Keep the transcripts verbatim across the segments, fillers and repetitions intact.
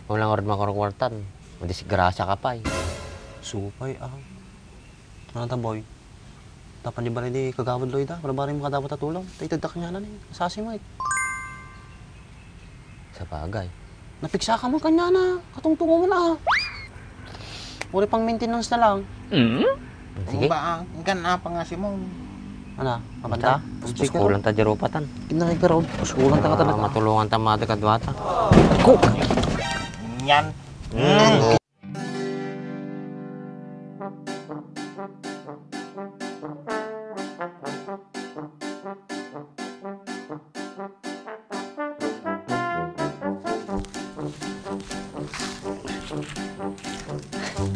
Wala nga rod makurkuartan. Madisgrasya ka pay. Supay, ah. Ano ta, boy? Tapno di bale di kagawad Loida, barbari mo kadapat a tulong. Ta iteddak niya na ni. Sasi mo, eh. Sabagay. Napiksa ka man kanya na. Katungtungo mo na, ah. Uri pang maintenance na lang. Mm? Sige. Ba, ah, ingkan apa nga si Mong? Ana, mabanta? Sige, pusko lang ta di rupatan. Kinakay ka raw. Pusko lang ta nga talaga. Matulungan ta mati kaduata. Ko! Yan. Mm.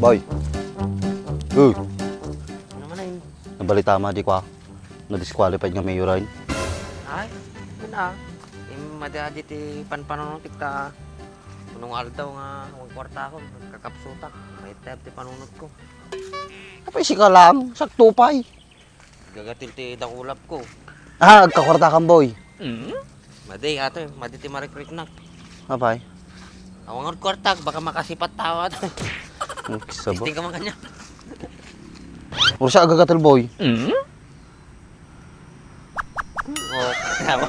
Boy. Uy. Ano man ay? Nabalita mo, di ko, ah. Na-disqualified nga mayor, ay. Ay, yun, ah. Yung madi-adi ti panpanunot, ta punong aldaw nga agkwarta ako, kakapsutak. May tep ti panunot ko. Apay, sika lang, sakto pay. Gagatil ti dakulap ko. Ah, agkakwarta kan, boy. Mm? Madi, ato, madi ti marikriknak. Apay? Awan nga kwartak, baka makasipat tao ato. Ang kisaba. Tingka man kanya. Ursa agagatil, boy. Mm? Oh, tama.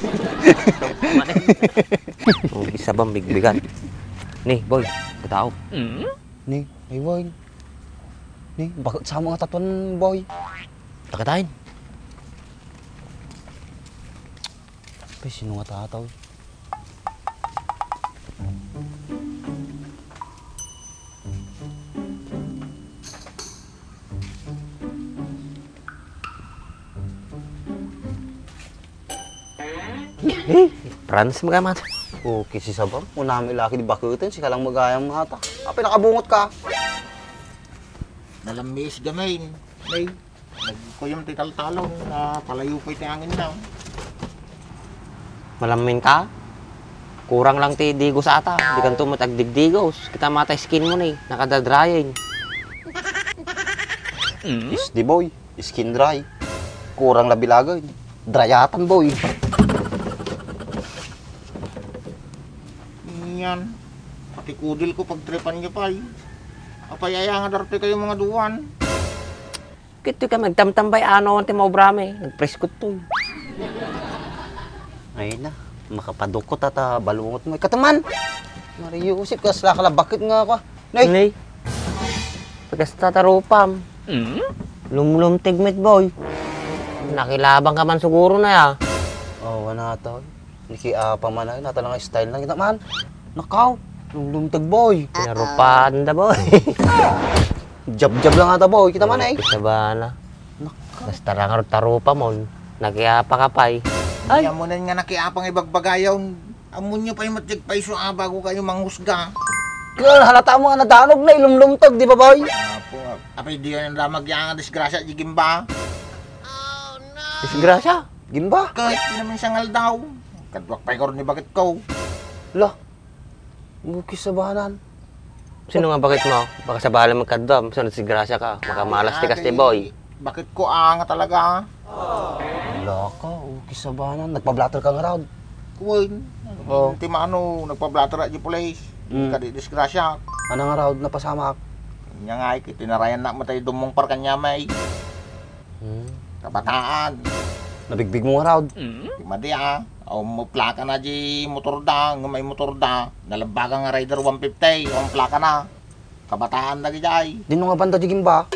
Oh, isa bang bigbigan? Ni, boy, katao. Mm? Ni, ay, boy. Ni, bakit sa mga tatuan, boy? Takatayin. Pe, sino nga tataw? Eh, Franz, magamat. Okay, si Sabang. Unami laki di bakuten, sika lang magayam mata. Apay nakabungot ka? Nalammis gamin. May nagkuyom ti taltalon, na palayo pay ti angin na. Malammin ka? Kurang lang ti digos ata. Di kanto met agdigdigos. Kita mata skin mo ni, nakadadrying. Is di boy, skin dry. Kurang labilagan. Dryatan, boy. Yan. Pati kudil ko pagtripan niya pay. Apay aya nga darte kayo mga duwan. Kitoy ka magtamtambay ano ti maobrami. Nagpreskot to. Ay na, makapadukot ata balungot mo. Ikataman! Mario Joseph, kasla ka la bakit nga ako? Nay! Nay! Pagkasta tarupam. Mm? Lumlum tigmit, boy. Nakilabang ka man siguro na, ya. Oh, wala to. Niki apa man ay, nata lang style na kita man. Nakaw, lumlum tag boy. Pinarupan da, boy. Jab-jab lang ata, boy. Kita man ay. Kita ba na? Nakaw. Basta lang tarupam, nakiapa ka pay. Ay. Amunan nga nakiapang ibagbagayon. Amunyo pay matjag payso a bago kayo manghusga. Kaya halata mo nga nadanog na ilumlumtog, di ba, boy? Apo, apay di yan ang damag yang disgrasya, di gimba. Disgrasya? Gimba? Kahit naman isang aldaw. Kadwak pay karon ni bakit ko. Lah, bukis sa bahanan. Sino nga bakit mo? Baka sa bahala magkadwa, sa disgrasya ka. Makamalas ti kasti, boy. Bakit ko anga talaga? Wala ka, okay sa banan. Nagpa-blotter ka nga raod. Kuwan. Oh. Ti mano, nagpa-blotter di police. Mm. Kadi disgrasya. Ano nga raod, napasamak? Nya nga, ay, tinarayan na matay dumong parkan niya, may. Hmm. Kabataan. Nabigbig mo nga raod? Mm. Di madi, ah. Aw, mo plaka na di motor da, nga may motor da. Nalabaga nga Rider one fifty, ang plaka na. Kabataan dagijay. Dino nga banda di gimba?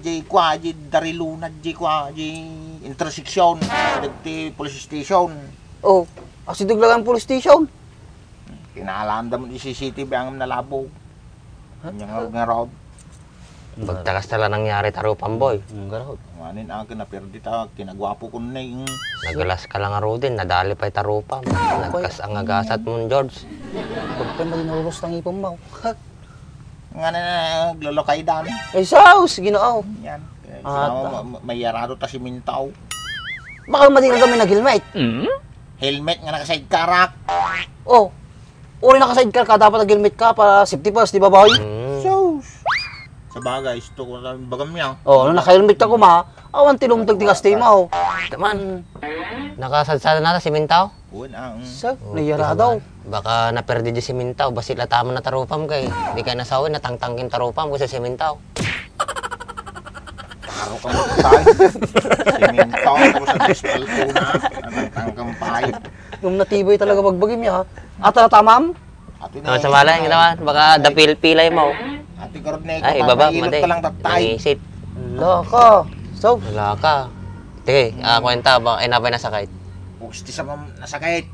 Di kwa, di dariluna, di kwa, di intersection. Dagiti police station. Oh, asideg lagan police station. Kinaalaan da mo di C C T V ang nalabo. Ha? Nya nga, nga raod. Bagtakas tala nangyari tarupam, boy. Ang garahod. Manin akin na perdi ta, kinagwapo ko na yung. Nagalas ka lang arudin, nadali pa'y tarupam. Nagkas ang agasat mo, George. Pagpay mo din narulos ng ipon mo. Nga na naglolokay dan. Ay, saus, ginoo. Yan. Eh, Ah, sinawa, ta- ma- ma- mayarado ta si Mintaw. Baka madi ka kami nag-helmet. Mm? Helmet nga naka-sidecar, ah. Oh. Uri naka-sidecar ka, dapat nag-helmet ka para safety first, di ba, boy? Mm. Sus. Sabagay, isto ko lang bagam niya. Oh, no naka-helmet ka kuma, awan ti lumteg ti kastimo. Taman. Nakasadsada na ta simintaw? Wen, ah, mm. Sa, Oh, niyara daw. Baka naperdi di simintaw, basi la taman na tarupam kay. Di kay nasawen, natangtang kin tarupam, kasi simintaw. Taro ka mo tayo. Simintaw ko sa asfalto na. Natangtang kang pipe. Nung natibay talaga bagbagim niya, ha? Ata na tamam? Ati na, Oh, sa balay, eh, ginawa. Baka dapil pilay mo. Ati garod na Ay, ikaw, ibaba, mailot mate. Ka lang tatay. Nangisit. Wala ka. So? Wala ka. Sige, ah, kwenta ba? Ay, nabay nasakit. Pusti sa mam-, nasakit.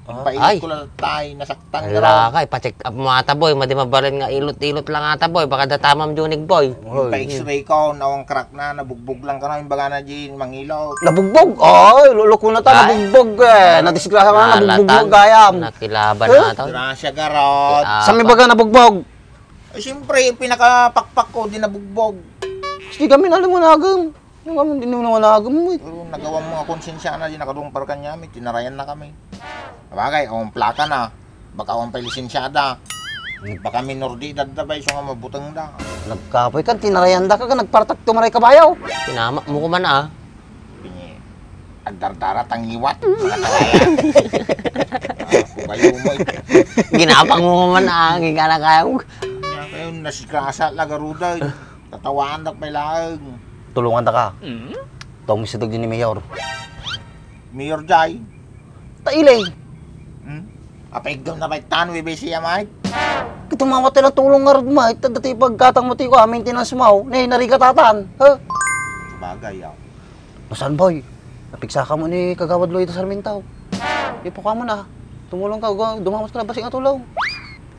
Ah. Pailot Ay. Ko lang tatay, nasaktan ka Wala raw. Ka, ipa-check up mo ata, boy. Madi mabalin nga ilot-ilot lang ata, boy. Baka datamam junig, boy. Hoy. Pa-x-ray ko, nawang crack na, nabugbog lang ka na, yung baga na di mangilot. Nabugbog? Ay, lolo ko na ta, Ay. Nabugbog eh. Nadisgrasya ka na, nabugbog Nalatan. Gayam. Nakilaban Huh? Na to. Grasya, garod. Sa may baga nabugbog? Eh, siyempre, pinakapakpak ko, di nabugbog. Sige kami, alam mo na agam. Yung kami, di naman agam mo eh. Pero nagawa mo nga konsensya na, di nakadumpar kanya, may tinarayan na kami. Bagay, ang plaka na. Baka awan pa'y lisensyada. Baka minor de edad da ba, iso nga mabuteng da. Nagkapoy ka, tinarayan da ka, nagpartak tumaray kabayo. Tinamak mo ko man, ah. Pini, agdardara tangiwat. Mga tawayan. Ah, kubayo mo, eh. Ginapang mo man, ah, ang ikaw na kayo. Kaya kayo, nasgrasa, lagaruda, eh. Tatawaan da pa'y laeng. Tulungan da ka. Mm? Tawag mo si Dagdi ni Mayor. Mayor Jai. Tailay. Hmm? Apaiggam na pa'y tan, W B C ya, Mike? Ito mamati lang tulong nga rod, Mike. Tadda ti pagkatang mo ti ko, ah, maintenance mo. Ne, narigatan. Ha? Sabagay, ah. Nasan, boy? Napigsa ka mo ni Kagawad Lloyd Sarmiento. Ipo ka mo na. Tumulong ka, gu-, dumamos ka na, basing atulaw.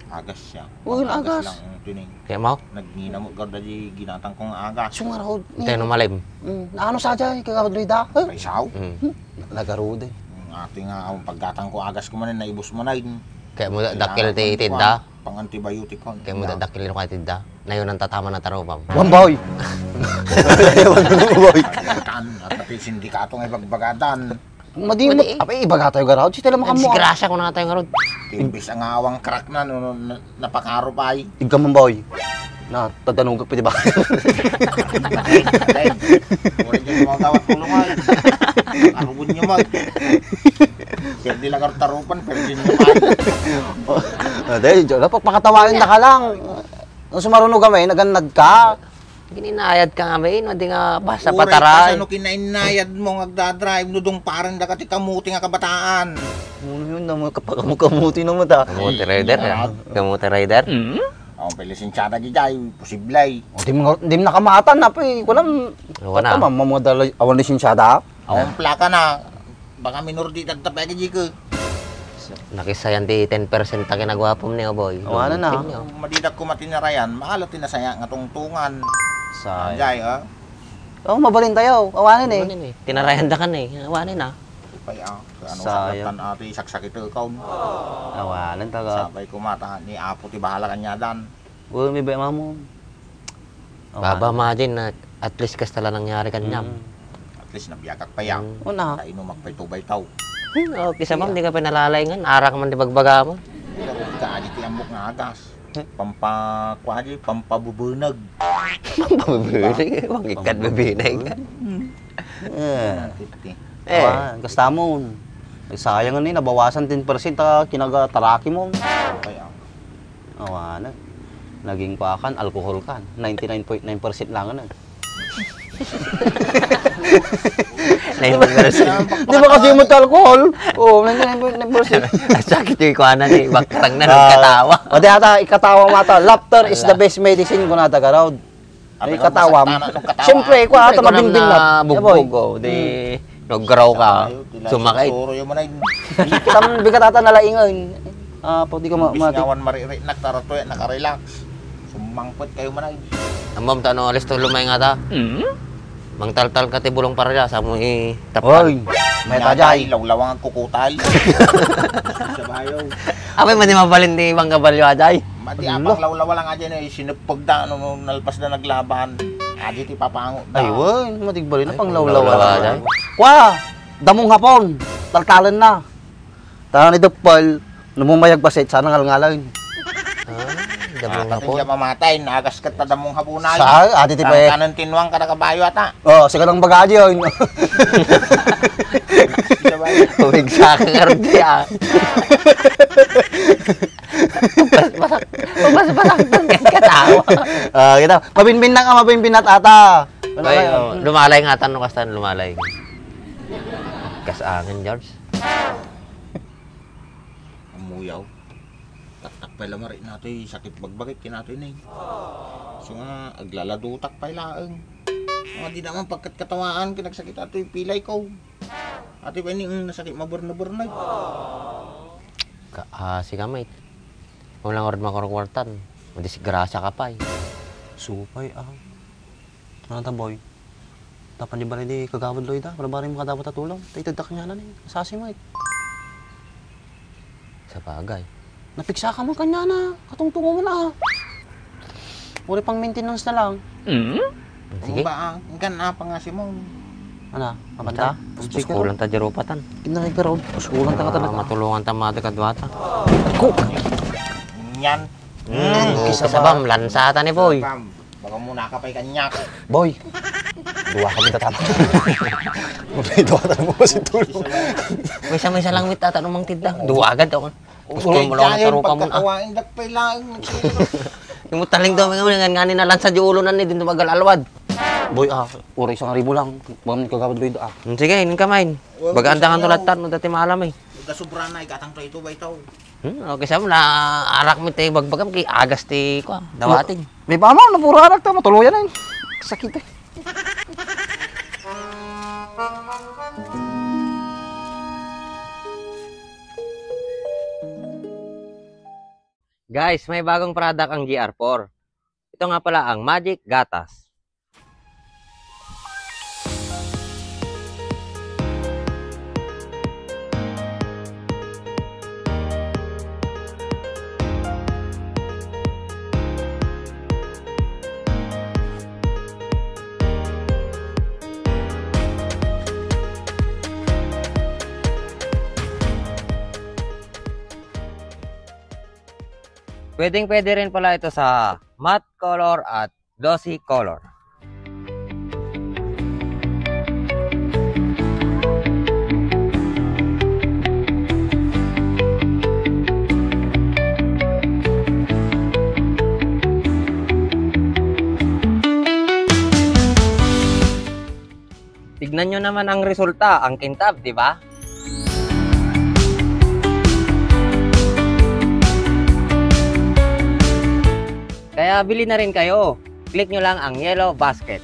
Agas siya. Uy, agas. Agas lang ang tuning. Kaya mo? Nagninamot garda di ginatang kong agas. Sungarod. Tayo no malim. Mm, ano sa dyan, Kagawad Lloyd, ah? Huh? Kaisaw? Mm. Hmm? Nagarode. Ang ating, ah, ang paggatang ko agas ko man, naibos mo na yun. Kaya mo da-, dakil ti tinda? Pang-antibiotic ko. Kaya mo da-, dakil ko tinda? Nayon ang tatama na tarupam. One boy! One boy! Kan, at pati sindikato nga ibagbagatan. Madi mo, Madi. Apay, ibaga tayo garod. Sitala makamu. Disgrasya ko na tayo garod. Imbis ang awang crack na, no, no, na, napakaro pa ay. Igka man boy. Na, tadanugak pwede ba? Ay, ay. Wala dyan mga gawat tulong ay. Arubon nyo mag. Pwede lang ang tarupan, pwede nyo mag. Ah, dahil, dyan, dapat pakatawain na ka lang. Ang sumaruno gamay, naganad ka. Gininayad ka nga, main, madi nga basta Uray, pataray. Kasano kinainayad mo nga agdadrive no dung paren da ka ti kamuti nga kabataan? Ano yun? Naman, kapakamukamuti naman ta. Kamuti rider, ya. Kamuti rider? Mm? Ang pilisinsyada di jay, posible. O, di mo, di mo nakamatan na, pe. Kunam, Wala. Tama, mamadala, awan lisensyada. Ang plaka na, baka minor di tagtapay ka, Jiko. Nakisayan ti ten percent ta kinagwapom ni Oboy. Awanan na. Tingnan. Madidak ko matinarayan, maala ti nasaya nga tungtungan. Sayang. Jay, ah. Oh, mabalin tayo. Awanan eh. Awanan eh. Tinarayan da kan eh. Awanan ah. Pay, ah. Ano Sayang. Sakatan ati, saksakit ka, kaun. Awanan taga. Sabay kumata ni Apo ti bahala kanyadan. Uy, may bay, mamo. Oh, Baba, ano? Imagine na at least kasta la nangyari kanyam. Mm. At least nabiagak pa ya. Mm. Una. Kainumak pay tubay tao. Hmm, okay, sa ma'am, di ka pinalalaingan. Arak man di bagbaga mo. Pero ka, adi ti ambok nga agas. Pampa-, kuan di, pampabubunag. Pampabubunag? Diba? Bang ikat bubunag. Mm. Eh. Fifty. Eh. Awan, kasta mo. Sayang ni, nabawasan ten percent ta kinaga taraki mo. Okay, ah. Awanan. Naging kua kan, alcohol kan. Ninety-nine point nine percent lang, ano. Nine percent. Di ba kasi mo alcohol? Oo, ninety-nine point nine percent. Ang sakit yung ikuanan eh. Bakrang na nung Ah, katawa. O di ata, ikatawa mo ata. Laughter is the Ala. Best medicine, kunada ka raw. Ay, Abi, katawa. Masaktan, ano, katawa? Siyempre, ikaw ata Ikaw nang mabinbin na. Nabugbog, Boy. Oh, di, Hmm. Nagraw ka. Ayaw, tila Sumakit. Siguro yung manay. Kita man bigat ata nalaingan. Ah, pag di ka ma-, Imbis mati- nga awan maririnak, tarato, eh, nakarelax. Sumangpot kayo manay. Amam, tano, alis to, lumay nga ta. Hmm? Mangtaltal ka ti bulong para dyan, sa mo i-, tapal. Oy, may Natay, tajay. Lawlawang ang kukutal. Sa bayo. Apay, madi mabalin ti ibang kabalyo, ajay. Madi Ala. Apang lawlawa lang aja na isinupog da, ano, nung nalpas da naglaban. Adi ti papango da. Ay, wen, madigbali na Ay, pang lawlawa pang lawlawa lang. Aja. Kwa, damong hapon, taltalen na. Tana ni Depal, numumayag pasit, sana ngalngalan. Ah, damong hapon. Ata ti mamatay, naagas ket ta damong hapon ay. Sa, adi ti pay. Kanen tinuang kada kabayo ata. Oh, siya ka nang bagadi, oh. Umigsa ka karon di, ah. Pas-, pasak-, pas-, pasaktan ka sa katawa. Ah, kita. Mabinbin na ka, mabinbin na tata. Ay, oh, lumalay nga tan, no, kastan lumalay. Kas angin, George. Amuyaw. Taktak pay la mari natoy sakit bagbagik kinatoy nay. So nga, aglaladutak pay laeng. Nga di naman pagkatkatawaan, kinagsakit atoy pilay ko. Atoy pay ni, mm, nasakit maburna-burna. Ka, ah, si kamay. Kung lang orad makurkuartan, madisgrasya ka pay. Supay, ah. Ano ta, boy? Tapno di bali di Kagawad Lloyd, ah. Barbari mo kadawat a tulong. Ta ited ta kaniana ni. Sasi mo, eh. Sabagay. Napigsa ka man kaniana. Katungtungo mo na, ah. Uri pang maintenance na lang. Mm? Sige. Ba, ah, ingkan na pa nga si Mong. Ano? Mabanta? Puspusulan ta di rupatan. Kinakay ka raw. Puspusulan ta ka talaga. Matulungan ta mati kadwata. Ko! Yan. Mm, kisa sabam, lansata ni boy. Baka muna ka pa'y kanyak. Boy, duwa kami tatama. Muna ito ka mo kasi tulong. Maysa-maysa lang mit ata numang tinda. Duwa agad ako. Puspon mo lang ang tarupa mo, ah. Pagkatawain, dagpay lang. Yung mutaling daw, mga ngan ngani na lansa di ulo na ni, din tumagal alwad. Boy, ah, uray isang ribo lang. Baka may kagawad Lloyd, ah. Hmm, sige, inom ka, main. Baga andangan to latta, no, dati maalam, eh. Gasubra na, ikatang to ito, ba ito? Hmm, okay, sa mo, na arak mi ti bagbagam, kay agas ti, kwa, dawating. May pamaw, napuro arak ta, matuloyan na yun. Sakit, eh. Guys, may bagong product ang G R four. Ito nga pala ang Magic Gatas. Pwedeng-pwede rin pala ito sa matte color at glossy color. Tignan nyo naman ang resulta, ang kintab, di ba? Kaya bili na rin kayo. Click nyo lang ang yellow basket.